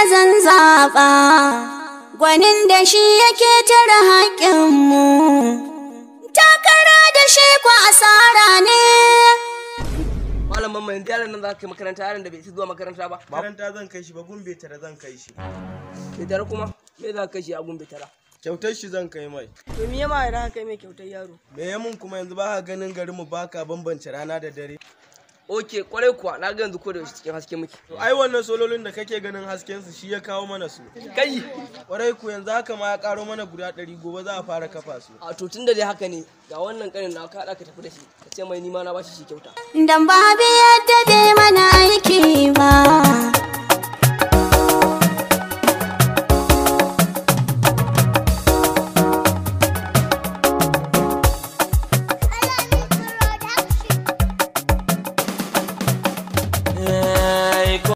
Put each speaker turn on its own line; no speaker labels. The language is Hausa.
zan zaɓa, gwanin da shi yake tara haƙƙinmu. Takara da shi kwa asara ne.
Malam Mamman, yanzu yaron nan za ka kai makaranta, yaron da bai isa zuwa makaranta ba.
Makaranta zan kai shi ba, gun tara zan kai shi.
Bai tara kuma? Me za ka kai shi a gun tara?
Kyautar shi zan kai mai.
To me ma idan ka kai mai kyautar yaro?
Me ya mun kuma? Yanzu ba ka ganin garin mu baka bambance rana da dare?
Ok, kwarai kuwa, na ga yanzu ko da yaushe cikin haske muke.
To ai wannan sololin da kake ganin hasken su shi ya kawo mana su.
Kai!
Kwarai ku, yanzu haka ma ya karo mana guda 100, gobe za a fara kafa su.
A to tun da dai haka ne, ga wannan kanin na, ka haɗa ka tafi da shi, ka ce mai ni ma na bashi shi kyauta.
Dan babu yadda bai mana aiki ba.